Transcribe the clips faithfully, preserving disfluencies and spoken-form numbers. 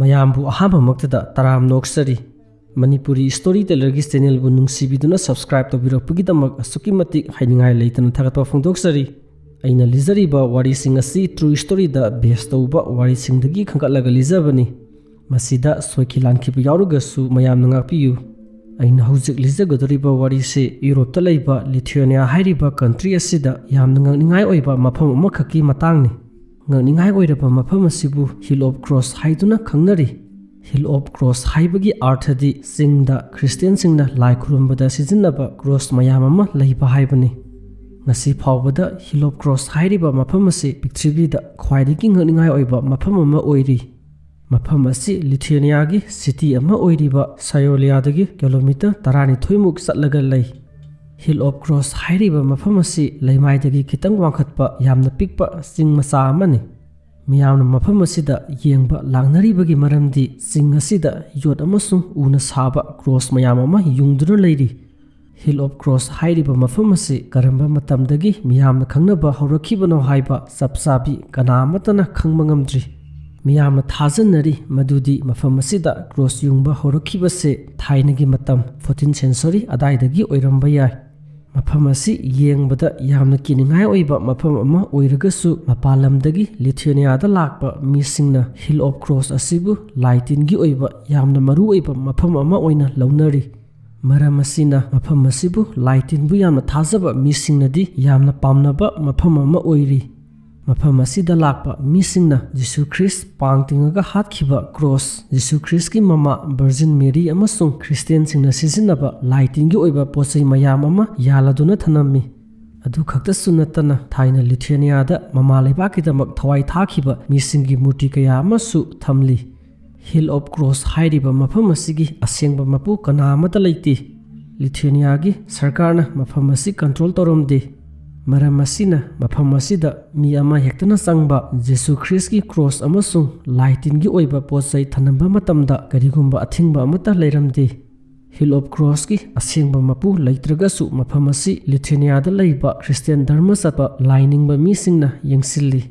ꯃꯌꯥꯝꯕꯨ ꯑꯍꯥꯟꯕꯃꯛꯇꯗ ꯇꯔꯥꯝꯅ ꯑꯣꯛꯆꯔꯤ꯫ Manipuri story ꯇꯦꯂꯔꯒꯤ ꯆꯦꯅꯦꯜꯕꯨ ꯅꯨꯡꯁꯤꯕꯤꯗꯨꯅ subscribe ꯇꯧꯕꯤꯔꯛꯄꯒꯤꯗꯃꯛ ꯑꯁꯨꯛꯀꯤ ꯃꯇꯤꯛ ꯍꯥꯏꯅꯤꯡꯉꯥꯏ ꯂꯩꯇꯅ ꯊꯥꯒꯠꯄ ꯐꯣꯡꯗꯣꯛꯆꯔꯤ꯫ ꯑꯩꯅ ꯂꯤꯖꯔꯤꯕ ꯋꯥꯔꯤꯁꯤꯡ ꯑꯁꯤ ꯇ꯭ꯔꯨ ꯁ꯭ꯇꯣꯔꯤꯗ ꯕꯦꯁ ꯇꯧꯕ ꯋꯥꯔꯤꯁꯤꯡꯗꯒꯤ ꯈꯟꯒꯠꯂꯒ ꯂꯤꯖꯕꯅꯤ꯫ ꯃꯁꯤꯗ ꯁꯣꯏꯈꯤ ꯂꯥꯟꯈꯤꯕ ꯌꯥꯎꯔꯒꯁꯨ ꯃꯌꯥꯝꯅ ꯉꯥꯛꯄꯤꯌꯨ꯫ ꯑꯩꯅ ꯍꯧꯖꯤꯛ ꯂꯤꯖꯒꯗꯧꯔꯤꯕ ꯋꯥꯔꯤꯁꯤ ꯌꯨꯔꯣꯞꯇ ꯂꯩꯕ ꯂꯤꯊꯨꯌꯦꯅꯤꯌꯥ ꯍꯥꯏꯔꯤꯕ ꯀꯟꯇ꯭ꯔꯤ ꯑꯁꯤꯗ ꯌꯥꯝꯅ ꯉꯛꯅꯤꯡꯉꯥꯏ ꯑꯣꯏꯕ ꯃꯐꯝ ꯑꯃꯈꯛꯀꯤ ꯃꯇꯥꯡꯅꯤ꯫ ꯉꯛꯅꯤꯡꯉꯥꯏ ꯑꯣꯏꯔꯕ ꯃꯐꯝ ꯑꯁꯤꯕꯨ Hill of Cross ꯍꯥꯏꯗꯨꯅ ꯈꯪꯅꯔꯤ꯫ Hill of Cross ꯍꯥꯏꯕꯒꯤ ꯑꯥꯔꯊꯗꯤ ꯆꯤꯡꯗ ꯈ꯭ꯔꯤꯁꯇꯤꯌꯥꯟꯁꯤꯡꯅ ꯂꯥꯏ ꯈꯨꯔꯨꯝꯕꯗ ꯁꯤꯖꯤꯟꯅꯕ ꯀ꯭ꯔꯣꯁ ꯃꯌꯥꯝ ꯑꯃ ꯂꯩꯕ ꯍꯥꯏꯕꯅꯤ꯫ ꯉꯁꯤ ꯐꯥꯎꯕꯗ Hill of Cross ꯍꯥꯏꯔꯤꯕ ꯃꯐꯝ ꯑꯁꯤ ꯄ꯭ꯔꯤꯊꯤꯕꯤꯗ ꯈ꯭ꯋꯥꯏꯗꯒꯤ ꯉꯛꯅꯤꯡꯉꯥꯏ ꯑꯣꯏꯕ ꯃꯐꯝ ꯑꯃ ꯑꯣꯏꯔꯤ꯫ ꯃꯐꯝ ꯑꯁꯤ ꯂꯤꯊꯨꯌꯦꯅꯤꯌꯥꯒꯤ ꯁꯤꯇꯤ ꯑꯃ ꯑꯣꯏꯔꯤꯕ ꯁꯥꯌꯣꯂꯤꯌꯥꯗꯒꯤ ꯀꯤꯂꯣꯃꯤꯇꯔ ꯇꯔꯥꯅꯤꯊꯣꯏꯃꯨꯛ ꯆꯠꯂꯒ ꯂꯩ꯫ Hill of Cross ꯍꯥꯏꯔꯤꯕ ꯃꯐꯝ ꯑꯁꯤ ꯂꯩꯃꯥꯏꯗꯒꯤ ꯈꯤꯇꯪ ꯋꯥꯡꯈꯠꯄ ꯌꯥꯝꯅ ꯄꯤꯛꯄ ꯆꯤꯡ ꯃꯆꯥ ꯑꯃꯅꯤ꯫ ꯃꯤꯌꯥꯝꯅ ꯃꯐꯝ ꯑꯁꯤꯗ ꯌꯦꯡꯕ ꯂꯥꯛꯅꯔꯤꯕꯒꯤ ꯃꯔꯝꯗꯤ ꯆꯤꯡ ꯑꯁꯤꯗ ꯌꯣꯠ ꯑꯃꯁꯨꯡ ꯎꯅ ꯁꯥꯕ ꯀ꯭ꯔꯣꯁ ꯃꯌꯥꯝ ꯑꯃ ꯌꯨꯡꯗꯨꯅ ꯂꯩꯔꯤ꯫ Hill of Cross ꯍꯥꯏꯔꯤꯕ ꯃꯐꯝ ꯑꯁꯤ ꯀꯔꯝꯕ ꯃꯇꯝꯗꯒꯤ ꯃꯤꯌꯥꯝꯅ ꯈꯪꯅꯕ ꯍꯧꯔꯛꯈꯤꯕꯅꯣ ꯍꯥꯏꯕ ꯆꯞ ꯆꯥꯕꯤ ꯀꯅꯥ ꯑꯃꯠꯇꯅ ꯈꯪꯕ ꯉꯝꯗ꯭ꯔꯤ꯫ ꯃꯤꯌꯥꯝꯅ ꯊꯥꯖꯅꯔꯤ ꯃꯗꯨꯗꯤ ꯃꯐꯝ ꯑꯁꯤꯗ ꯀ꯭ꯔꯣꯁ ꯌꯨꯡꯕ ꯍꯧꯔꯛꯈꯤꯕꯁꯦ ꯊꯥꯏꯅꯒꯤ ꯃꯇꯝ, ꯐꯣꯔꯇꯤꯟ ꯁꯦꯟꯆꯨꯔꯤ ꯑꯗꯥꯏꯗꯒꯤ ꯑꯣꯏꯔꯝꯕ ꯌꯥꯏ꯫ ꯃꯐꯝ ꯑꯁꯤ ꯌꯦꯡꯕꯗ ꯌꯥꯝꯅ ꯀꯤꯅꯤꯡꯉꯥꯏ ꯑꯣꯏꯕ ꯃꯐꯝ ꯑꯃ ꯑꯣꯏꯔꯒꯁꯨ, ꯃꯄꯥꯟ ꯂꯝꯗꯒꯤ ꯂꯤꯊꯨꯌꯦꯅꯤꯌꯥꯗ ꯂꯥꯛꯄ ꯃꯤꯁꯤꯡꯅ Hill of Cross ꯑꯁꯤꯕꯨ ꯂꯥꯏ ꯇꯤꯟꯒꯤ ꯑꯣꯏꯕ ꯌꯥꯝꯅ ꯃꯔꯨ ꯑꯣꯏꯕ ꯃꯐꯝ ꯑꯃ ꯑꯣꯏꯅ ꯂꯧꯅꯔꯤ꯫ ꯃꯔꯝ ꯑꯁꯤꯅ, ꯃꯐꯝ ꯑꯁꯤꯕꯨ ꯂꯥꯏ ꯇꯤꯟꯕꯨ ꯌꯥꯝꯅ ꯊꯥꯖꯕ ꯃꯤꯁꯤꯡꯅꯗꯤ ꯌꯥꯝꯅ ꯄꯥꯝꯅꯕ ꯃꯐꯝ ꯑꯃ ꯑꯣꯏꯔꯤ꯫ ꯃꯐꯝ ꯑꯁꯤꯗ ꯂꯥꯛꯄ ꯃꯤꯁꯤꯡꯅ ꯖꯤꯁꯨ ꯈ꯭ꯔꯤꯁ ꯄꯥꯡ ꯇꯤꯡꯉꯒ ꯍꯥꯠꯈꯤꯕ ꯀ꯭ꯔꯣꯁ, ꯖꯤꯁꯨ ꯈ꯭ꯔꯤꯁꯀꯤ ꯃꯃꯥ ꯚꯔꯖꯤꯟ ꯃꯦꯔꯤ ꯑꯃꯁꯨꯡ ꯈ꯭ꯔꯤꯁꯇꯤꯌꯥꯟꯁꯤꯡꯅ ꯁꯤꯖꯤꯟꯅꯕ ꯂꯥꯏ ꯇꯤꯟꯒꯤ ꯑꯣꯏꯕ ꯄꯣꯠ ꯆꯩ ꯃꯌꯥꯝ ꯑꯃ ꯌꯥꯜꯂꯗꯨꯅ ꯊꯅꯝꯃꯤ꯫ ꯑꯗꯨ ꯈꯛꯇꯁꯨ ꯅꯠꯇꯅ, ꯊꯥꯏꯅ ꯂꯤꯊꯨꯌꯦꯅꯤꯌꯥꯗ ꯃꯃꯥ ꯂꯩꯕꯥꯛꯀꯤꯗꯃꯛ ꯊꯋꯥꯏ ꯊꯥꯈꯤꯕ ꯃꯤꯁꯤꯡꯒꯤ ꯃꯨꯔꯇꯤ ꯀꯌꯥ ꯑꯃꯁꯨ ꯊꯝꯂꯤ꯫ Hill of Cross ꯍꯥꯏꯔꯤꯕ ꯃꯐꯝ ꯑꯁꯤꯒꯤ ꯑꯁꯦꯡꯕ ꯃꯄꯨ ꯀꯅꯥ ꯑꯃꯠꯇ ꯂꯩꯇꯦ꯫ ꯂꯤꯊꯨꯌꯦꯅꯤꯌꯥꯒꯤ ꯁꯔꯀꯥꯔꯅ ꯃꯐꯝ ꯑꯁꯤ ꯀꯟꯇ꯭ꯔꯣꯜ ꯇꯧꯔꯝꯗꯦ꯫ ꯃꯔꯝ ꯑꯁꯤꯅ, ꯃꯐꯝ ꯑꯁꯤꯗ ꯃꯤ ꯑꯃ ꯍꯦꯛꯇꯅ ꯆꯪꯕ, ꯖꯤꯁꯨ ꯈ꯭ꯔꯤꯁꯀꯤ ꯀ꯭ꯔꯣꯁ ꯑꯃꯁꯨꯡ ꯂꯥꯏ ꯇꯤꯟꯒꯤ ꯑꯣꯏꯕ ꯄꯣꯠ ꯆꯩ ꯊꯅꯝꯕ ꯃꯇꯝꯗ ꯀꯔꯤꯒꯨꯝꯕ ꯑꯊꯤꯡꯕ ꯑꯃꯠꯇ ꯂꯩꯔꯝꯗꯦ꯫ Hill of Crossꯀꯤ ꯑꯁꯦꯡꯕ ꯃꯄꯨ ꯂꯩꯇ꯭ꯔꯒꯁꯨ, ꯃꯐꯝ ꯑꯁꯤ ꯂꯤꯊꯨꯌꯦꯅꯤꯌꯥꯗ ꯂꯩꯕ ꯈ꯭ꯔꯤꯁꯇꯤꯌꯥꯟ ꯙꯔꯃ ꯆꯠꯄ ꯂꯥꯏꯅꯤꯡꯕ ꯃꯤꯁꯤꯡꯅ ꯌꯦꯡꯁꯤꯜꯂꯤ꯫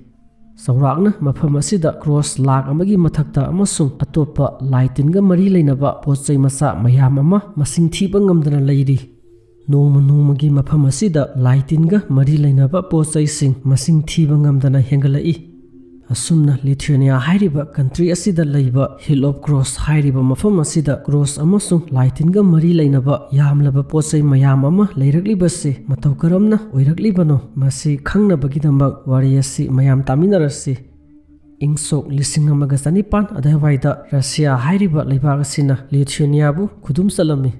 ꯆꯥꯎꯔꯥꯛꯅ ꯃꯐꯝ ꯑꯁꯤꯗ ꯀ꯭ꯔꯣꯁ ꯂꯥꯈ ꯑꯃꯒꯤ ꯃꯊꯛꯇ ꯑꯃꯁꯨꯡ ꯑꯇꯣꯞꯄ ꯂꯥꯏ ꯇꯤꯟꯒ ꯃꯔꯤ ꯂꯩꯅꯕ ꯄꯣꯠ ꯆꯩ ꯃꯆꯥ ꯃꯌꯥꯝ ꯑꯃ ꯃꯁꯤꯡ ꯊꯤꯕ ꯉꯝꯗꯅ ꯂꯩꯔꯤ꯫ ꯅꯣꯡꯃ ꯅꯣꯡꯃꯒꯤ ꯃꯐꯝ ꯑꯁꯤꯗ ꯂꯥꯏ ꯇꯤꯟꯒ ꯃꯔꯤ ꯂꯩꯅꯕ ꯄꯣꯠ ꯆꯩꯁꯤꯡ ꯃꯁꯤꯡ ꯊꯤꯕ ꯉꯝꯗꯅ ꯍꯦꯟꯒꯠꯂꯛꯏ꯫ ꯑꯁꯨꯝꯅ ꯂꯤꯊꯨꯌꯦꯅꯤꯌꯥ ꯍꯥꯏꯔꯤꯕ ꯀꯟꯇ꯭ꯔꯤ ꯑꯁꯤꯗ ꯂꯩꯕ ꯍꯤꯜ ꯑꯣꯐ ꯀ꯭ꯔꯣꯁ ꯍꯥꯏꯔꯤꯕ ꯃꯐꯝ ꯑꯁꯤꯗ ꯀ꯭ꯔꯣꯁ ꯑꯃꯁꯨꯡ ꯂꯥꯏ ꯇꯤꯟꯒ ꯃꯔꯤ ꯂꯩꯅꯕ ꯌꯥꯝꯂꯕ ꯄꯣꯠ ꯆꯩ ꯃꯌꯥꯝ ꯑꯃ ꯂꯩꯔꯛꯂꯤꯕꯁꯤ ꯃꯇꯧ ꯀꯔꯝꯅ ꯑꯣꯏꯔꯛꯂꯤꯕꯅꯣ? ꯃꯁꯤ ꯈꯪꯅꯕꯒꯤꯗꯃꯛ ꯋꯥꯔꯤ ꯑꯁꯤ ꯃꯌꯥꯝ ꯇꯥꯃꯤꯟꯅꯔꯁꯤ꯫ ꯏꯪ ꯁꯣꯛ ꯂꯤꯁꯤꯡ ꯑꯃꯒ ꯆꯅꯤꯄꯥꯟ ꯑꯗꯨꯋꯥꯏꯗ ꯔꯁꯤꯌꯥ ꯍꯥꯏꯔꯤꯕ ꯂꯩꯕꯥꯛ ꯑꯁꯤꯅ ꯂꯤꯊꯨꯌꯦꯅꯤꯌꯥꯕꯨ ꯈꯨꯗꯨꯝ ꯆꯜꯂꯝꯃꯤ꯫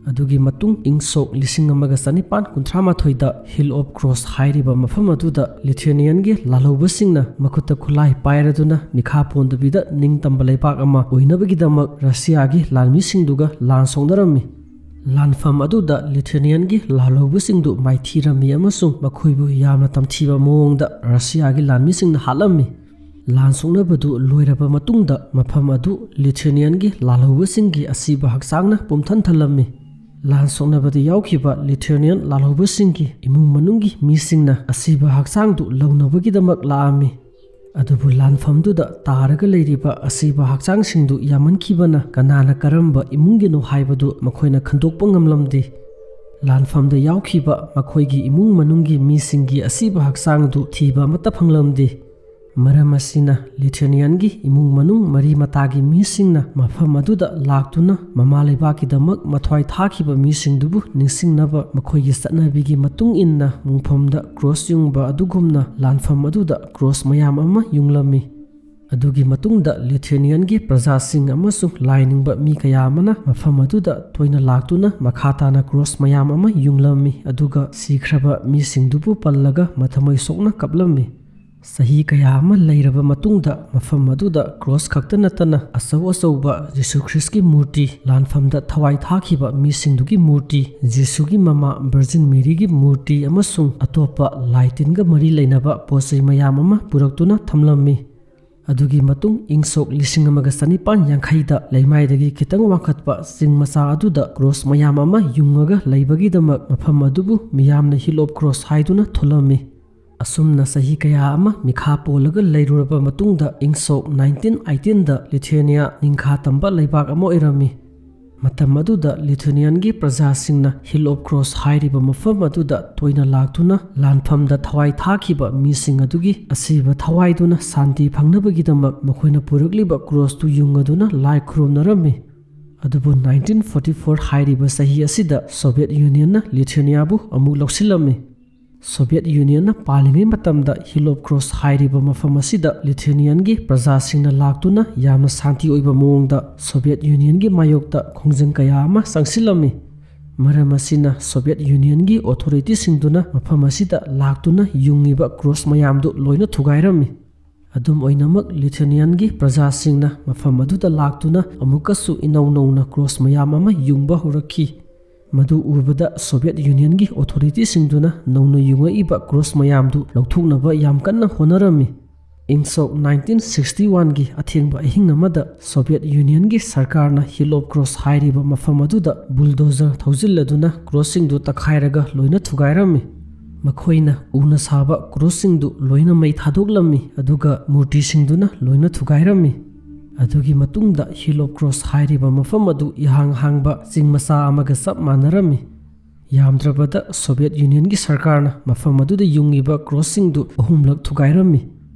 ꯑꯗꯨꯒꯤ ꯃꯇꯨꯡ ꯏꯪ ꯁꯣꯛ ꯂꯤꯁꯤꯡ ꯑꯃꯒ ꯆꯅꯤꯄꯥꯟ ꯀꯨꯟꯊ꯭ꯔꯥ ꯃꯥꯊꯣꯏꯗ ꯍꯤꯜ ꯑꯣꯐ ꯀ꯭ꯔꯣꯁ ꯍꯥꯏꯔꯤꯕ ꯃꯐꯝ ꯑꯗꯨꯗ ꯂꯤꯊꯨꯌꯦꯅꯤꯌꯟꯒꯤ ꯂꯥꯜꯍꯧꯕꯁꯤꯡꯅ ꯃꯈꯨꯠꯇ ꯈꯨꯠꯂꯥꯏ ꯄꯥꯏꯔꯗꯨꯅ ꯃꯤꯈꯥ ꯄꯣꯟꯗꯕꯤꯗ ꯅꯤꯡꯇꯝꯕ ꯂꯩꯕꯥꯛ ꯑꯃ ꯑꯣꯏꯅꯕꯒꯤꯗꯃꯛ ꯔꯁꯤꯌꯥꯒꯤ ꯂꯥꯟꯃꯤꯁꯤꯡꯗꯨꯒ ꯂꯥꯟ ꯁꯣꯛꯅꯔꯝꯃꯤ꯫ ꯂꯥꯟꯐꯝ ꯑꯗꯨꯗ ꯂꯤꯊꯨꯌꯦꯅꯤꯌꯟꯒꯤ ꯂꯥꯜꯍꯧꯕꯁꯤꯡꯗꯨ ꯃꯥꯏꯊꯤꯔꯝꯃꯤ ꯑꯃꯁꯨꯡ ꯃꯈꯣꯏꯕꯨ ꯌꯥꯝꯅ ꯇꯝꯊꯤꯕ ꯃꯑꯣꯡꯗ ꯔꯁꯤꯌꯥꯒꯤ ꯂꯥꯟꯃꯤꯁꯤꯡꯅ ꯍꯥꯠꯂꯝꯃꯤ꯫ ꯂꯥꯟ ꯁꯣꯛꯅꯕꯗꯨ ꯂꯣꯏꯔꯕ ꯃꯇꯨꯡꯗ ꯃꯐꯝ ꯑꯗꯨ ꯂꯤꯊꯨꯌꯦꯅꯤꯌꯟꯒꯤ ꯂꯥꯜꯍꯧꯕꯁꯤꯡꯒꯤ ꯑꯁꯤꯕ ꯍꯛꯆꯥꯡꯅ ꯄꯨꯝꯊꯟ ꯊꯜꯂꯝꯃꯤ꯫ ꯂꯥꯟ ꯁꯣꯛꯅꯕꯗ ꯌꯥꯎꯈꯤꯕ ꯂꯤꯊꯨꯌꯦꯅꯤꯌꯟ ꯂꯥꯜꯍꯧꯕꯁꯤꯡꯒꯤ ꯏꯃꯨꯡ ꯃꯅꯨꯡꯒꯤ ꯃꯤꯁꯤꯡꯅ ꯑꯁꯤꯕ ꯍꯛꯆꯥꯡꯗꯨ ꯂꯧꯅꯕꯒꯤꯗꯃꯛ ꯂꯥꯛꯑꯝꯃꯤ꯫ ꯑꯗꯨꯕꯨ ꯂꯥꯟꯐꯝꯗꯨꯗ ꯇꯥꯔꯒ ꯂꯩꯔꯤꯕ ꯑꯁꯤꯕ ꯍꯛꯆꯥꯡꯁꯤꯡꯗꯨ ꯌꯥꯝꯃꯟꯈꯤꯕꯅ ꯀꯅꯥꯅ ꯀꯔꯝꯕ ꯏꯃꯨꯡꯒꯤꯅꯣ ꯍꯥꯏꯕꯗꯨ ꯃꯈꯣꯏꯅ ꯈꯟꯗꯣꯛꯄ ꯉꯝꯂꯝꯗꯦ꯫ ꯂꯥꯟꯐꯝꯗ ꯌꯥꯎꯈꯤꯕ ꯃꯈꯣꯏꯒꯤ ꯏꯃꯨꯡ ꯃꯅꯨꯡꯒꯤ ꯃꯤꯁꯤꯡꯒꯤ ꯑꯁꯤꯕ ꯍꯛꯆꯥꯡꯗꯨ ꯊꯤꯕ ꯑꯃꯠꯇ ꯐꯪꯂꯝꯗꯦ꯫ ꯃꯔꯝ ꯑꯁꯤꯅ ꯂꯤꯊꯨꯌꯦꯅꯤꯌꯟꯒꯤ ꯏꯃꯨꯡ ꯃꯅꯨꯡ ꯃꯔꯤ ꯃꯇꯥꯒꯤ ꯃꯤꯁꯤꯡꯅ ꯃꯐꯝ ꯑꯗꯨꯗ ꯂꯥꯛꯇꯨꯅ ꯃꯃꯥ ꯂꯩꯕꯥꯛꯀꯤꯗꯃꯛ ꯃꯊ꯭ꯋꯥꯏ ꯊꯥꯈꯤꯕ ꯃꯤꯁꯤꯡꯗꯨꯕꯨ ꯅꯤꯡꯁꯤꯡꯅꯕ ꯃꯈꯣꯏꯒꯤ ꯆꯠꯅꯕꯤꯒꯤ ꯃꯇꯨꯡ ꯏꯟꯅ ꯃꯨꯡꯐꯝꯗ ꯀ꯭ꯔꯣꯁ ꯌꯨꯡꯕ ꯑꯗꯨꯒꯨꯝꯅ ꯂꯥꯟꯐꯝ ꯑꯗꯨꯗ ꯀ꯭ꯔꯣꯁ ꯃꯌꯥꯝ ꯑꯃ ꯌꯨꯡꯂꯝꯃꯤ꯫ ꯑꯗꯨꯒꯤ ꯃꯇꯨꯡꯗ ꯂꯤꯊꯨꯌꯦꯅꯤꯌꯟꯒꯤ ꯄ꯭ꯔꯖꯥꯁꯤꯡ ꯑꯃꯁꯨꯡ ꯂꯥꯏꯅꯤꯡꯕ ꯃꯤ ꯀꯌꯥ ꯑꯃꯅ ꯃꯐꯝ ꯑꯗꯨꯗ ꯇꯣꯏꯅ ꯂꯥꯛꯇꯨꯅ ꯃꯈꯥ ꯇꯥꯅ ꯀ꯭ꯔꯣꯁ ꯃꯌꯥꯝ ꯑꯃ ꯌꯨꯡꯂꯝꯃꯤ, ꯑꯗꯨꯒ ꯁꯤꯈ꯭ꯔꯕ ꯃꯤꯁꯤꯡꯗꯨꯕꯨ ꯄꯜꯂꯒ ꯃꯊꯃꯣꯏ ꯁꯣꯛꯅ ꯀꯞꯂꯝꯃꯤ꯫ ꯆꯍꯤ ꯀꯌꯥ ꯑꯃ ꯂꯩꯔꯕ ꯃꯇꯨꯡꯗ ꯃꯐꯝ ꯑꯗꯨꯗ ꯀ꯭ꯔꯣꯁ ꯈꯛꯇ ꯅꯠꯇꯅ ꯑꯆꯧ ꯑꯆꯧꯕ ꯖꯤꯁꯨ ꯈ꯭ꯔꯤꯁꯀꯤ ꯃꯨꯔꯇꯤ, ꯂꯥꯟꯐꯝꯗ ꯊꯋꯥꯏ ꯊꯥꯈꯤꯕ ꯃꯤꯁꯤꯡꯗꯨꯒꯤ ꯃꯨꯔꯇꯤ, ꯖꯤꯁꯨꯒꯤ ꯃꯃꯥ ꯚꯔꯖꯤꯟ ꯃꯦꯔꯤꯒꯤ ꯃꯨꯔꯇꯤ ꯑꯃꯁꯨꯡ ꯑꯇꯣꯞꯄ ꯂꯥꯏ ꯇꯤꯟꯒ ꯃꯔꯤ ꯂꯩꯅꯕ ꯄꯣꯠ ꯆꯩ ꯃꯌꯥꯝ ꯑꯃ ꯄꯨꯔꯛꯇꯨꯅ ꯊꯝꯂꯝꯃꯤ꯫ ꯑꯗꯨꯒꯤ ꯃꯇꯨꯡ ꯏꯪ ꯁꯣꯛ ꯂꯤꯁꯤꯡ ꯑꯃꯒ ꯆꯅꯤꯄꯥꯟ ꯌꯥꯡꯈꯩꯗ ꯂꯩꯃꯥꯏꯗꯒꯤ ꯈꯤꯇꯪ ꯋꯥꯡꯈꯠꯄ ꯆꯤꯡ ꯃꯆꯥ ꯑꯗꯨꯗ ꯀ꯭ꯔꯣꯁ ꯃꯌꯥꯝ ꯑꯃ ꯌꯨꯡꯉꯒ ꯂꯩꯕꯒꯤꯗꯃꯛ ꯃꯐꯝ ꯑꯗꯨꯕꯨ ꯃꯤꯌꯥꯝꯅ ꯍꯤꯜ ꯑꯣꯐ ꯀ꯭ꯔꯣꯁ ꯍꯥꯏꯗꯨꯅ ꯊꯣꯜꯂꯝꯃꯤ꯫ ꯑꯁꯨꯝꯅ ꯆꯍꯤ ꯀꯌꯥ ꯑꯃ ꯃꯤꯈꯥ ꯄꯣꯜꯂꯒ ꯂꯩꯔꯨꯔꯕ ꯃꯇꯨꯡꯗ, ꯏꯪ ꯁꯣꯛ ꯅꯥꯏꯟꯇꯤꯟ ꯑꯩꯠꯇꯤꯟꯗ ꯂꯤꯊꯨꯌꯦꯅꯤꯌꯥ ꯅꯤꯡꯈꯥ ꯇꯝꯕ ꯂꯩꯕꯥꯛ ꯑꯃ ꯑꯣꯏꯔꯝꯃꯤ꯫ ꯃꯇꯝ ꯑꯗꯨꯗ ꯂꯤꯊꯨꯌꯦꯅꯤꯌꯥꯒꯤ ꯄ꯭ꯔꯖꯥꯁꯤꯡꯅ Hill of Cross ꯍꯥꯏꯔꯤꯕ ꯃꯐꯝ ꯑꯗꯨꯗ ꯇꯣꯏꯅ ꯂꯥꯛꯇꯨꯅ ꯂꯥꯟꯐꯝꯗ ꯊꯋꯥꯏ ꯊꯥꯈꯤꯕ ꯃꯤꯁꯤꯡ ꯑꯗꯨꯒꯤ ꯑꯁꯤꯕ ꯊꯋꯥꯏꯗꯨꯅ ꯁꯥꯟꯇꯤ ꯐꯪꯅꯕꯒꯤꯗꯃꯛ ꯃꯈꯣꯏꯅ ꯄꯨꯔꯛꯂꯤꯕ ꯀ꯭ꯔꯣꯁꯇꯨ ꯌꯨꯡꯉꯗꯨꯅ ꯂꯥꯏ ꯈꯨꯔꯨꯝꯅꯔꯝꯃꯤ꯫ ꯑꯗꯨꯕꯨ ꯅꯥꯏꯟꯇꯤꯟ ꯐꯣꯔꯇꯤ ꯐꯣꯔ ꯍꯥꯏꯔꯤꯕ ꯆꯍꯤ ꯑꯁꯤꯗ ꯁꯣꯚꯤꯌꯦꯠ ꯌꯨꯅꯤꯌꯟꯅ ꯂꯤꯊꯨꯌꯦꯅꯤꯌꯥꯕꯨ ꯑꯃꯨꯛ ꯂꯧꯁꯤꯜꯂꯝꯃꯤ꯫ ꯁꯣꯚꯤꯌꯦꯠ ꯌꯨꯅꯤꯌꯟꯅ ꯄꯥꯜꯂꯤꯉꯩ ꯃꯇꯝꯗ Hill of Cross ꯍꯥꯏꯔꯤꯕ ꯃꯐꯝ ꯑꯁꯤꯗ ꯂꯤꯊꯨꯌꯦꯅꯤꯌꯟꯒꯤ ꯄ꯭ꯔꯖꯥꯁꯤꯡꯅ ꯂꯥꯛꯇꯨꯅ ꯌꯥꯝꯅ ꯁꯥꯟꯇꯤ ꯑꯣꯏꯕ ꯃꯑꯣꯡꯗ ꯁꯣꯚꯤꯌꯦꯠ ꯌꯨꯅꯤꯌꯟꯒꯤ ꯃꯥꯌꯣꯛꯇ ꯈꯣꯡꯖꯪ ꯀꯌꯥ ꯑꯃ ꯆꯪꯁꯤꯜꯂꯝꯃꯤ꯫ ꯃꯔꯝ ꯑꯁꯤꯅ ꯁꯣꯚꯤꯌꯦꯠ ꯌꯨꯅꯤꯌꯟꯒꯤ ꯑꯣꯊꯣꯔꯤꯇꯤꯁꯤꯡꯗꯨꯅ ꯃꯐꯝ ꯑꯁꯤꯗ ꯂꯥꯛꯇꯨꯅ ꯌꯨꯡꯉꯤꯕ ꯀ꯭ꯔꯣꯁ ꯃꯌꯥꯝꯗꯨ ꯂꯣꯏꯅ ꯊꯨꯒꯥꯏꯔꯝꯃꯤ꯫ ꯑꯗꯨꯝ ꯑꯣꯏꯅꯃꯛ, ꯂꯤꯊꯨꯌꯦꯅꯤꯌꯟꯒꯤ ꯄ꯭ꯔꯖꯥꯁꯤꯡꯅ ꯃꯐꯝ ꯑꯗꯨꯗ ꯂꯥꯛꯇꯨꯅ ꯑꯃꯨꯛꯀꯁꯨ ꯏꯅꯧ ꯅꯧꯅ ꯀ꯭ꯔꯣꯁ ꯃꯌꯥꯝ ꯑꯃ ꯌꯨꯡꯕ ꯍꯧꯔꯛꯈꯤ꯫ ꯃꯗꯨ ꯎꯕꯗ ꯁꯣꯚꯤꯌꯦꯠ ꯌꯨꯅꯤꯌꯟꯒꯤ ꯑꯣꯊꯣꯔꯤꯇꯤꯁꯤꯡꯗꯨꯅ ꯅꯧꯅ ꯌꯨꯡꯉꯛꯏꯕ ꯀ꯭ꯔꯣꯁ ꯃꯌꯥꯝꯗꯨ ꯂꯧꯊꯣꯛꯅꯕ ꯌꯥꯝ ꯀꯟꯅ ꯍꯣꯠꯅꯔꯝꯃꯤ꯫ ꯏꯪ ꯁꯣꯛ ꯅꯥꯏꯟꯇꯤꯟ ꯁꯤꯛꯁꯇꯤ ꯋꯥꯟꯒꯤ ꯑꯊꯦꯡꯕ ꯑꯍꯤꯡ ꯑꯃꯗ ꯁꯣꯚꯤꯌꯦꯠ ꯌꯨꯅꯤꯌꯟꯒꯤ ꯁꯔꯀꯥꯔꯅ Hill of Cross ꯍꯥꯏꯔꯤꯕ ꯃꯐꯝ ꯑꯗꯨꯗ ꯕꯨꯜꯗꯣꯖꯔ ꯊꯧꯖꯤꯜꯂꯗꯨꯅ ꯀ꯭ꯔꯣꯁꯁꯤꯡꯗꯨ ꯇꯛꯈꯥꯏꯔꯒ ꯂꯣꯏꯅ ꯊꯨꯒꯥꯏꯔꯝꯃꯤ꯫ ꯃꯈꯣꯏꯅ ꯎꯅ ꯁꯥꯕ ꯀ꯭ꯔꯣꯁꯁꯤꯡꯗꯨ ꯂꯣꯏꯅ ꯃꯩ ꯊꯥꯗꯣꯛꯂꯝꯃꯤ, ꯑꯗꯨꯒ ꯃꯨꯔꯇꯤꯁꯤꯡꯗꯨꯅ ꯂꯣꯏꯅ ꯊꯨꯒꯥꯏꯔꯝꯃꯤ꯫ ꯑꯗꯨꯒꯤ ꯃꯇꯨꯡꯗ Hill of Cross ꯍꯥꯏꯔꯤꯕ ꯃꯐꯝ ꯑꯗꯨ ꯏꯍꯥꯡ ꯍꯥꯡꯕ ꯆꯤꯡ ꯃꯆꯥ ꯑꯃꯒ ꯆꯞ ꯃꯥꯟꯅꯔꯝꯃꯤ꯫ ꯌꯥꯝꯗ꯭ꯔꯕꯗ ꯁꯣꯚꯤꯌꯦꯠ ꯌꯨꯅꯤꯌꯟꯒꯤ ꯁꯔꯀꯥꯔꯅ ꯃꯐꯝ ꯑꯗꯨꯗ ꯌꯨꯡꯉꯤꯕ ꯀ꯭ꯔꯣꯁꯁꯤꯡꯗꯨ ꯑꯍꯨꯝꯂꯛ ꯊꯨꯒꯥꯏꯔꯝꯃꯤ꯫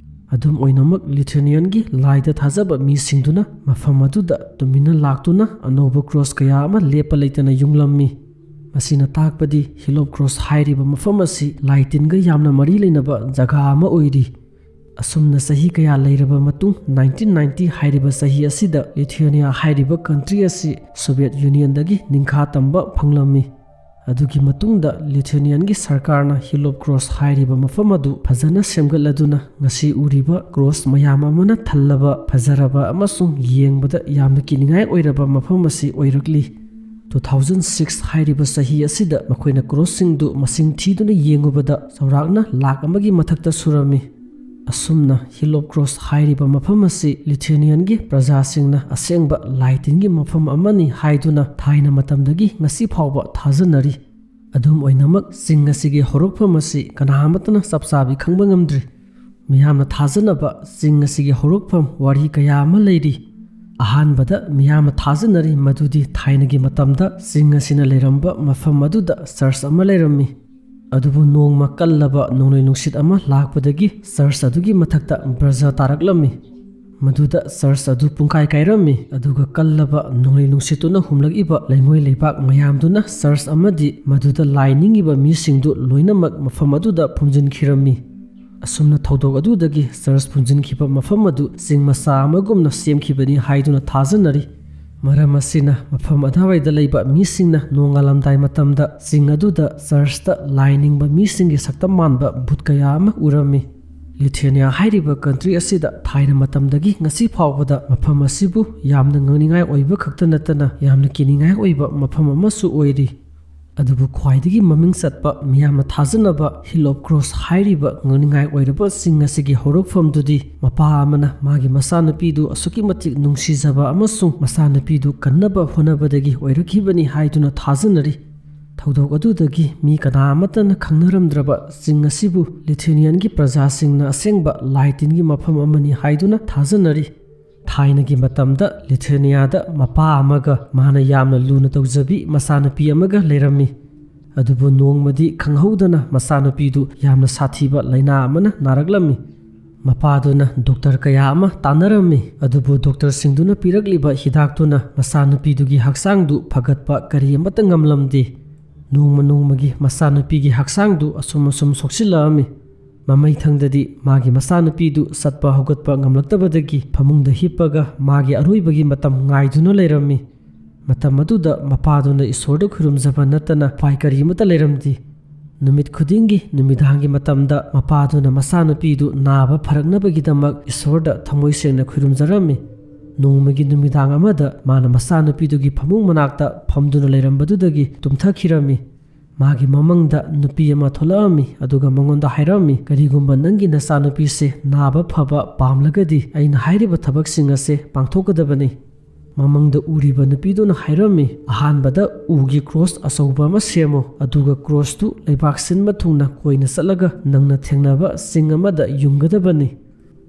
ꯑꯗꯨꯝ ꯑꯣꯏꯅꯃꯛ, ꯂꯤꯊꯨꯌꯦꯅꯤꯌꯟꯒꯤ ꯂꯥꯏꯗ ꯊꯥꯖꯕ ꯃꯤꯁꯤꯡꯗꯨꯅ ꯃꯐꯝ ꯑꯗꯨꯗ ꯇꯨꯃꯤꯟꯅ ꯂꯥꯛꯇꯨꯅ ꯑꯅꯧꯕ ꯀ꯭ꯔꯣꯁ ꯀꯌꯥ ꯑꯃ ꯂꯦꯞꯄ ꯂꯩꯇꯅ ꯌꯨꯡꯂꯝꯃꯤ꯫ ꯃꯁꯤꯅ ꯇꯥꯛꯄꯗꯤ Hill of Cross ꯍꯥꯏꯔꯤꯕ ꯃꯐꯝ ꯑꯁꯤ ꯂꯥꯏ ꯇꯤꯟꯒ ꯌꯥꯝꯅ ꯃꯔꯤ ꯂꯩꯅꯕ ꯖꯒꯥ ꯑꯃ ꯑꯣꯏꯔꯤ꯫ ꯑꯁꯨꯝꯅ ꯆꯍꯤ ꯀꯌꯥ ꯂꯩꯔꯕ ꯃꯇꯨꯡ, ꯅꯥꯏꯟꯇꯤꯟ ꯅꯥꯏꯟꯇꯤ ꯍꯥꯏꯔꯤꯕ ꯆꯍꯤ ꯑꯁꯤꯗ ꯂꯤꯊꯨꯌꯦꯅꯤꯌꯥ ꯍꯥꯏꯔꯤꯕ ꯀꯟꯇ꯭ꯔꯤ ꯑꯁꯤ ꯁꯣꯚꯤꯌꯦꯠ ꯌꯨꯅꯤꯌꯟꯗꯒꯤ ꯅꯤꯡꯈꯥ ꯇꯝꯕ ꯐꯪꯂꯝꯃꯤ꯫ ꯑꯗꯨꯒꯤ ꯃꯇꯨꯡꯗ ꯂꯤꯊꯨꯌꯦꯅꯤꯌꯟꯒꯤ ꯁꯔꯀꯥꯔꯅ Hill of Cross ꯍꯥꯏꯔꯤꯕ ꯃꯐꯝ ꯑꯗꯨ ꯐꯖꯅ ꯁꯦꯝꯒꯠꯂꯗꯨꯅ ꯉꯁꯤ ꯎꯔꯤꯕ ꯀ꯭ꯔꯣꯁ ꯃꯌꯥꯝ ꯑꯃꯅ ꯊꯜꯂꯕ, ꯐꯖꯔꯕ ꯑꯃꯁꯨꯡ ꯌꯦꯡꯕꯗ ꯌꯥꯝꯅ ꯀꯤꯅꯤꯡꯉꯥꯏ ꯑꯣꯏꯔꯕ ꯃꯐꯝ ꯑꯁꯤ ꯑꯣꯏꯔꯛꯂꯤ꯫ ꯇꯨ ꯊꯥꯎꯖꯟ ꯁꯤꯛꯁ ꯍꯥꯏꯔꯤꯕ ꯆꯍꯤ ꯑꯁꯤꯗ ꯃꯈꯣꯏꯅ ꯀ꯭ꯔꯣꯁꯁꯤꯡꯗꯨ ꯃꯁꯤꯡ ꯊꯤꯗꯨꯅ ꯌꯦꯡꯉꯨꯕꯗ ꯆꯥꯎꯔꯥꯛꯅ ꯂꯥꯈ ꯑꯃꯒꯤ ꯃꯊꯛꯇ ꯁꯨꯔꯝꯃꯤ꯫ ꯑꯁꯨꯝꯅ Hill of Cross ꯍꯥꯏꯔꯤꯕ ꯃꯐꯝ ꯑꯁꯤ ꯂꯤꯊꯨꯌꯦꯅꯤꯌꯟꯒꯤ ꯄ꯭ꯔꯖꯥꯁꯤꯡꯅ ꯑꯁꯦꯡꯕ ꯂꯥꯏ ꯇꯤꯟꯒꯤ ꯃꯐꯝ ꯑꯃꯅꯤ ꯍꯥꯏꯗꯨꯅ ꯊꯥꯏꯅ ꯃꯇꯝꯗꯒꯤ ꯉꯁꯤ ꯐꯥꯎꯕ ꯊꯥꯖꯅꯔꯤ꯫ ꯑꯗꯨꯝ ꯑꯣꯏꯅꯃꯛ, ꯆꯤꯡ ꯑꯁꯤꯒꯤ ꯍꯧꯔꯛꯐꯝ ꯑꯁꯤ ꯀꯅꯥ ꯑꯃꯠꯇꯅ ꯆꯞ ꯆꯥꯕꯤ ꯈꯪꯕ ꯉꯝꯗ꯭ꯔꯤ꯫ ꯃꯤꯌꯥꯝꯅ ꯊꯥꯖꯅꯕ ꯆꯤꯡ ꯑꯁꯤꯒꯤ ꯍꯧꯔꯛꯐꯝ ꯋꯥꯔꯤ ꯀꯌꯥ ꯑꯃ ꯂꯩꯔꯤ꯫ ꯑꯍꯥꯟꯕꯗ ꯃꯤꯌꯥꯝꯅ ꯊꯥꯖꯅꯔꯤ ꯃꯗꯨꯗꯤ ꯊꯥꯏꯅꯒꯤ ꯃꯇꯝꯗ ꯆꯤꯡ ꯑꯁꯤꯅ ꯂꯩꯔꯝꯕ ꯃꯐꯝ ꯑꯗꯨꯗ ꯆꯔꯆ ꯑꯃ ꯂꯩꯔꯝꯃꯤ꯫ ꯑꯗꯨꯕꯨ ꯅꯣꯡꯃ ꯀꯜꯂꯕ ꯅꯣꯡꯂꯩ ꯅꯨꯡꯁꯤꯠ ꯑꯃ ꯂꯥꯛꯄꯗꯒꯤ ꯆꯔꯆ ꯑꯗꯨꯒꯤ ꯃꯊꯛꯇ ꯕ꯭ꯔꯖ ꯇꯥꯔꯛꯂꯝꯃꯤ꯫ ꯃꯗꯨꯗ ꯆꯔꯆ ꯑꯗꯨ ꯄꯨꯡꯀꯥꯏ ꯀꯥꯏꯔꯝꯃꯤ, ꯑꯗꯨꯒ ꯀꯜꯂꯕ ꯅꯣꯡꯂꯩ ꯅꯨꯡꯁꯤꯠꯇꯨꯅ ꯍꯨꯝꯂꯛꯏꯕ ꯂꯩꯉꯣꯏ ꯂꯩꯕꯥꯛ ꯃꯌꯥꯝꯗꯨꯅ ꯆꯔꯆ ꯑꯃꯗꯤ ꯃꯗꯨꯗ ꯂꯥꯏ ꯅꯤꯡꯉꯤꯕ ꯃꯤꯁꯤꯡꯗꯨ ꯂꯣꯏꯅꯃꯛ ꯃꯐꯝ ꯑꯗꯨꯗ ꯐꯨꯝꯖꯤꯟꯈꯤꯔꯝꯃꯤ꯫ ꯑꯁꯨꯝꯅ ꯊꯧꯗꯣꯛ ꯑꯗꯨꯗꯒꯤ ꯆꯔꯆ ꯐꯨꯝꯖꯤꯟꯈꯤꯕ ꯃꯐꯝ ꯑꯗꯨ ꯆꯤꯡ ꯃꯆꯥ ꯑꯃꯒꯨꯝꯅ ꯁꯦꯝꯈꯤꯕꯅꯤ ꯍꯥꯏꯗꯨꯅ ꯊꯥꯖꯅꯔꯤ꯫ ꯃꯔꯝ ꯑꯁꯤꯅ ꯃꯐꯝ ꯑꯗꯨꯋꯥꯏꯗ ꯂꯩꯕ ꯃꯤꯁꯤꯡꯅ ꯅꯣꯡꯉꯥꯜꯂꯝꯗꯥꯏ ꯃꯇꯝꯗ ꯆꯤꯡ ꯑꯗꯨꯗ ꯆꯔꯆꯇ ꯂꯥꯏ ꯅꯤꯡꯕ ꯃꯤꯁꯤꯡꯒꯤ ꯁꯛꯇꯝ ꯃꯥꯟꯕ ꯚꯨꯠ ꯀꯌꯥ ꯑꯃ ꯎꯔꯝꯃꯤ꯫ ꯂꯤꯊꯨꯅꯤꯌꯥ ꯍꯥꯏꯔꯤꯕ ꯀꯟꯇ꯭ꯔꯤ ꯑꯁꯤꯗ ꯊꯥꯏꯅ ꯃꯇꯝꯗꯒꯤ ꯉꯁꯤ ꯐꯥꯎꯕꯗ ꯃꯐꯝ ꯑꯁꯤꯕꯨ ꯌꯥꯝꯅ ꯉꯛꯅꯤꯡꯉꯥꯏ ꯑꯣꯏꯕ ꯈꯛꯇ ꯅꯠꯇꯅ ꯌꯥꯝꯅ ꯀꯤꯅꯤꯡꯉꯥꯏ ꯑꯣꯏꯕ ꯃꯐꯝ ꯑꯃꯁꯨ ꯑꯣꯏꯔꯤ꯫ ꯑꯗꯨꯕꯨ ꯈ꯭ꯋꯥꯏꯗꯒꯤ ꯃꯃꯤꯡ ꯆꯠꯄ, ꯃꯤꯌꯥꯝꯅ ꯊꯥꯖꯅꯕ Hill of Cross ꯍꯥꯏꯔꯤꯕ ꯉꯛꯅꯤꯡꯉꯥꯏ ꯑꯣꯏꯔꯕ ꯆꯤꯡ ꯑꯁꯤꯒꯤ ꯍꯧꯔꯛꯐꯝꯗꯨꯗꯤ ꯃꯄꯥ ꯑꯃꯅ ꯃꯥꯒꯤ ꯃꯆꯥꯅꯨꯄꯤꯗꯨ ꯑꯁꯨꯛꯀꯤ ꯃꯇꯤꯛ ꯅꯨꯡꯁꯤꯖꯕ ꯑꯃꯁꯨꯡ ꯃꯆꯥꯅꯨꯄꯤꯗꯨ ꯀꯟꯅꯕ ꯍꯣꯠꯅꯕꯗꯒꯤ ꯑꯣꯏꯔꯛꯈꯤꯕꯅꯤ ꯍꯥꯏꯗꯨꯅ ꯊꯥꯖꯅꯔꯤ꯫ ꯊꯧꯗꯣꯛ ꯑꯗꯨꯗꯒꯤ ꯃꯤ ꯀꯅꯥ ꯑꯃꯠꯇꯅ ꯈꯪꯅꯔꯝꯗ꯭ꯔꯕ ꯆꯤꯡ ꯑꯁꯤꯕꯨ ꯂꯤꯊꯨꯅꯤꯌꯟꯒꯤ ꯄ꯭ꯔꯖꯥꯁꯤꯡꯅ ꯑꯁꯦꯡꯕ ꯂꯥꯏ ꯇꯤꯟꯒꯤ ꯃꯐꯝ ꯑꯃꯅꯤ ꯍꯥꯏꯗꯨꯅ ꯊꯥꯖꯅꯔꯤ꯫ ꯊꯥꯏꯅꯒꯤ ꯃꯇꯝꯗ ꯂꯤꯊꯨꯅꯤꯌꯥꯗ ꯃꯄꯥ ꯑꯃꯒ ꯃꯥꯅ ꯌꯥꯝꯅ ꯂꯨꯅ ꯇꯧꯖꯕꯤ ꯃꯆꯥꯅꯨꯄꯤ ꯑꯃꯒ ꯂꯩꯔꯝꯃꯤ꯫ ꯑꯗꯨꯕꯨ ꯅꯣꯡꯃꯗꯤ ꯈꯪꯍꯧꯗꯅ ꯃꯆꯥꯅꯨꯄꯤꯗꯨ ꯌꯥꯝꯅ ꯁꯥꯊꯤꯕ ꯂꯥꯏꯅꯥ ꯑꯃꯅ ꯅꯥꯔꯛꯂꯝꯃꯤ꯫ ꯃꯄꯥꯗꯨꯅ ꯗꯣꯛꯇꯔ ꯀꯌꯥ ꯑꯃ ꯇꯥꯟꯅꯔꯝꯃꯤ, ꯑꯗꯨꯕꯨ ꯗꯣꯛꯇꯔꯁꯤꯡꯗꯨꯅ ꯄꯤꯔꯛꯂꯤꯕ ꯍꯤꯗꯥꯛꯇꯨꯅ ꯃꯆꯥꯅꯨꯄꯤꯗꯨꯒꯤ ꯍꯛꯆꯥꯡꯗꯨ ꯐꯒꯠꯄ ꯀꯔꯤ ꯑꯃꯠꯇ ꯉꯝꯂꯝꯗꯦ꯫ ꯅꯣꯡꯃ ꯅꯣꯡꯃꯒꯤ ꯃꯆꯥꯅꯨꯄꯤꯒꯤ ꯍꯛꯆꯥꯡꯗꯨ ꯑꯁꯨꯝ ꯑꯁꯨꯝ ꯁꯣꯛꯆꯤꯜꯂꯛꯑꯝꯃꯤ꯫ ꯃꯃꯩꯊꯪꯗꯗꯤ ꯃꯥꯒꯤ ꯃꯆꯥꯅꯨꯄꯤꯗꯨ ꯆꯠꯄ ꯍꯧꯒꯠꯄ ꯉꯝꯂꯛꯇꯕꯗꯒꯤ ꯐꯃꯨꯡꯗ ꯍꯤꯞꯄꯒ ꯃꯥꯒꯤ ꯑꯔꯣꯏꯕꯒꯤ ꯃꯇꯝ ꯉꯥꯏꯗꯨꯅ ꯂꯩꯔꯝꯃꯤ꯫ ꯃꯇꯝ ꯑꯗꯨꯗ ꯃꯄꯥꯗꯨꯅ ꯏꯁꯣꯔꯗ ꯈꯨꯔꯨꯝꯖꯕ ꯅꯠꯇꯅ ꯎꯄꯥꯏ ꯀꯔꯤ ꯑꯃꯠꯇ ꯂꯩꯔꯝꯗꯦ꯫ ꯅꯨꯃꯤꯠ ꯈꯨꯗꯤꯡꯒꯤ ꯅꯨꯃꯤꯗꯥꯡꯒꯤ ꯃꯇꯝꯗ ꯃꯄꯥꯗꯨꯅ ꯃꯆꯥꯅꯨꯄꯤꯗꯨ ꯅꯥꯕ ꯐꯔꯛꯅꯕꯒꯤꯗꯃꯛ ꯏꯁꯣꯔꯗ ꯊꯃꯣꯏ ꯁꯦꯡꯅ ꯈꯨꯔꯨꯝꯖꯔꯝꯃꯤ꯫ ꯅꯣꯡꯃꯒꯤ ꯅꯨꯃꯤꯗꯥꯡ ꯑꯃꯗ ꯃꯥꯅ ꯃꯆꯥꯅꯨꯄꯤꯗꯨꯒꯤ ꯐꯃꯨꯡ ꯃꯅꯥꯛꯇ ꯐꯝꯗꯨꯅ ꯂꯩꯔꯝꯕꯗꯨꯗꯒꯤ ꯇꯨꯝꯊꯈꯤꯔꯝꯃꯤ꯫ ꯃꯥꯒꯤ ꯃꯃꯪꯗ ꯅꯨꯄꯤ ꯑꯃ ꯊꯣꯛꯂꯛꯑꯝꯃꯤ, ꯑꯗꯨꯒ ꯃꯉꯣꯟꯗ ꯍꯥꯏꯔꯝꯃꯤ, "ꯀꯔꯤꯒꯨꯝꯕ ꯅꯪꯒꯤ ꯅꯆꯥꯅꯨꯄꯤꯁꯦ ꯅꯥꯕ ꯐꯕ ꯄꯥꯝꯂꯒꯗꯤ ꯑꯩꯅ ꯍꯥꯏꯔꯤꯕ ꯊꯕꯛꯁꯤꯡ ꯑꯁꯦ ꯄꯥꯡꯊꯣꯛꯀꯗꯕꯅꯤ"꯫ ꯃꯃꯪꯗ ꯎꯔꯤꯕ ꯅꯨꯄꯤꯗꯨꯅ ꯍꯥꯏꯔꯝꯃꯤ, "ꯑꯍꯥꯟꯕꯗ ꯎꯒꯤ ꯀ꯭ꯔꯣꯁ ꯑꯆꯧꯕ ꯑꯃ ꯁꯦꯝꯃꯨ, ꯑꯗꯨꯒ ꯀ꯭ꯔꯣꯁꯇꯨ ꯂꯩꯕꯥꯛ ꯁꯤꯟꯕ ꯊꯨꯡꯅ ꯀꯣꯏꯅ ꯆꯠꯂꯒ ꯅꯪꯅ ꯊꯦꯡꯅꯕ ꯆꯤꯡ ꯑꯃꯗ ꯌꯨꯡꯒꯗꯕꯅꯤ꯫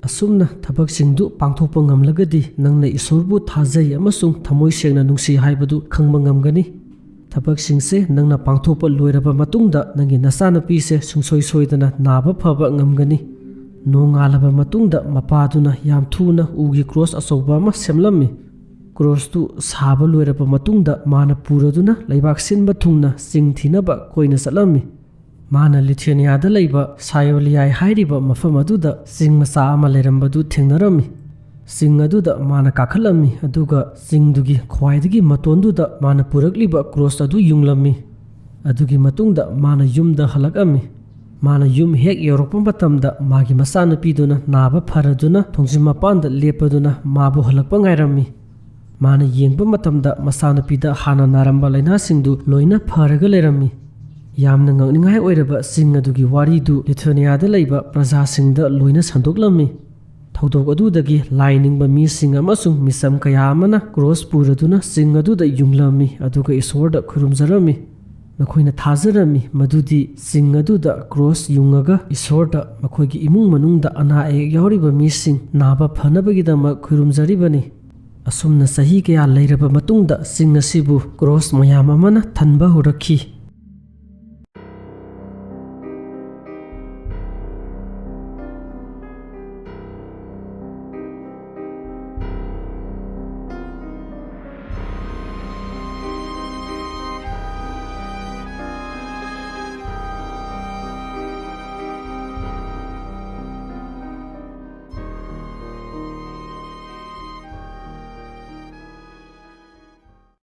ꯑꯁꯨꯝꯅ ꯊꯕꯛꯁꯤꯡꯗꯨ ꯄꯥꯡꯊꯣꯛꯄ ꯉꯝꯂꯒꯗꯤ ꯅꯪꯅ ꯏꯁꯣꯔꯕꯨ ꯊꯥꯖꯩ ꯑꯃꯁꯨꯡ ꯊꯃꯣꯏ ꯁꯦꯡꯅ ꯅꯨꯡꯁꯤ ꯍꯥꯏꯕꯗꯨ ꯈꯪꯕ ꯉꯝꯒꯅꯤ꯫ ꯊꯕꯛꯁꯤꯡꯁꯦ ꯅꯪꯅ ꯄꯥꯡꯊꯣꯛꯄ ꯂꯣꯏꯔꯕ ꯃꯇꯨꯡꯗ ꯅꯪꯒꯤ ꯅꯆꯥꯅꯨꯄꯤꯁꯦ ꯁꯨꯡꯁꯣꯏ ꯁꯣꯏꯗꯅ ꯅꯥꯕ ꯐꯕ ꯉꯝꯒꯅꯤ꯫" ꯅꯣꯡꯉꯥꯜꯂꯕ ꯃꯇꯨꯡꯗ ꯃꯄꯥꯗꯨꯅ ꯌꯥꯝ ꯊꯨꯅ ꯎꯒꯤ ꯀ꯭ꯔꯣꯁ ꯑꯆꯧꯕ ꯑꯃ ꯁꯦꯝꯂꯝꯃꯤ꯫ ꯀ꯭ꯔꯣꯁꯇꯨ ꯁꯥꯕ ꯂꯣꯏꯔꯕ ꯃꯇꯨꯡꯗ ꯃꯥꯅ ꯄꯨꯔꯗꯨꯅ ꯂꯩꯕꯥꯛ ꯁꯤꯟꯕ ꯊꯨꯡꯅ ꯆꯤꯡ ꯊꯤꯅꯕ ꯀꯣꯏꯅ ꯆꯠꯂꯝꯃꯤ꯫ ꯃꯥꯅ ꯂꯤꯊꯨꯌꯦꯅꯤꯌꯥꯗ ꯂꯩꯕ ꯁꯥꯏꯑꯣꯂꯤꯌꯥꯏ ꯍꯥꯏꯔꯤꯕ ꯃꯐꯝ ꯑꯗꯨꯗ ꯆꯤꯡ ꯃꯆꯥ ꯑꯃ ꯂꯩꯔꯝꯕꯗꯨ ꯊꯦꯡꯅꯔꯝꯃꯤ꯫ ꯆꯤꯡ ꯑꯗꯨꯗ ꯃꯥꯅ ꯀꯥꯈꯠꯂꯝꯃꯤ, ꯑꯗꯨꯒ ꯆꯤꯡꯗꯨꯒꯤ ꯈ꯭ꯋꯥꯏꯗꯒꯤ ꯃꯇꯣꯟꯗꯨꯗ ꯃꯥꯅ ꯄꯨꯔꯛꯂꯤꯕ ꯀ꯭ꯔꯣꯁ ꯑꯗꯨ ꯌꯨꯡꯂꯝꯃꯤ꯫ ꯑꯗꯨꯒꯤ ꯃꯇꯨꯡꯗ ꯃꯥꯅ ꯌꯨꯝꯗ ꯍꯜꯂꯛꯂꯝꯃꯤ꯫ ꯃꯥꯅ ꯌꯨꯝ ꯍꯦꯛ ꯌꯧꯔꯛꯄ ꯃꯇꯝꯗ ꯃꯥꯒꯤ ꯃꯆꯥꯅꯨꯄꯤꯗꯨꯅ ꯅꯥꯕ ꯐꯔꯗꯨꯅ ꯊꯣꯡꯖꯤꯟ ꯃꯄꯥꯟꯗ ꯂꯦꯞꯄꯗꯨꯅ ꯃꯥꯕꯨ ꯍꯜꯂꯛꯄ ꯉꯥꯏꯔꯝꯃꯤ꯫ ꯃꯥꯅ ꯌꯦꯡꯕ ꯃꯇꯝꯗ ꯃꯆꯥꯅꯨꯄꯤꯗ ꯍꯥꯟꯅ ꯅꯥꯔꯝꯕ ꯂꯥꯏꯅꯥꯁꯤꯡꯗꯨ ꯂꯣꯏꯅ ꯐꯔꯒ ꯂꯩꯔꯝꯃꯤ꯫ ꯌꯥꯝꯅ ꯉꯛꯅꯤꯡꯉꯥꯏ ꯑꯣꯏꯔꯕ ꯆꯤꯡ ꯑꯗꯨꯒꯤ ꯋꯥꯔꯤꯗꯨ ꯂꯤꯊꯨꯌꯦꯅꯤꯌꯥꯗ ꯂꯩꯕ ꯄ꯭ꯔꯖꯥꯁꯤꯡꯗ ꯂꯣꯏꯅ ꯁꯟꯗꯣꯛꯂꯝꯃꯤ꯫ ꯊꯧꯗꯣꯛ ꯑꯗꯨꯗꯒꯤ ꯂꯥꯏ ꯅꯤꯡꯕ ꯃꯤꯁꯤꯡ ꯑꯃꯁꯨꯡ ꯃꯤꯆꯝ ꯀꯌꯥ ꯑꯃꯅ ꯀ꯭ꯔꯣꯁ ꯄꯨꯔꯗꯨꯅ ꯆꯤꯡ ꯑꯗꯨꯗ ꯌꯨꯡꯂꯝꯃꯤ, ꯑꯗꯨꯒ ꯏꯁꯣꯔꯗ ꯈꯨꯔꯨꯝꯖꯔꯝꯃꯤ꯫ ꯃꯈꯣꯏꯅ ꯊꯥꯖꯔꯝꯃꯤ ꯃꯗꯨꯗꯤ ꯆꯤꯡ ꯑꯗꯨꯗ ꯀ꯭ꯔꯣꯁ ꯌꯨꯡꯉꯒ ꯏꯁꯣꯔꯗ ꯃꯈꯣꯏꯒꯤ ꯏꯃꯨꯡ ꯃꯅꯨꯡꯗ ꯑꯅꯥ ꯑꯌꯦꯛ ꯌꯥꯎꯔꯤꯕ ꯃꯤꯁꯤꯡ ꯅꯥꯕ ꯐꯅꯕꯒꯤꯗꯃꯛ ꯈꯨꯔꯨꯝꯖꯔꯤꯕꯅꯤ꯫ ꯑꯁꯨꯝꯅ ꯆꯍꯤ ꯀꯌꯥ ꯂꯩꯔꯕ ꯃꯇꯨꯡꯗ ꯆꯤꯡ ꯑꯁꯤꯕꯨ ꯀ꯭ꯔꯣꯁ ꯃꯌꯥꯝ ꯑꯃꯅ ꯊꯟꯕ ꯍꯧꯔꯛꯈꯤ꯫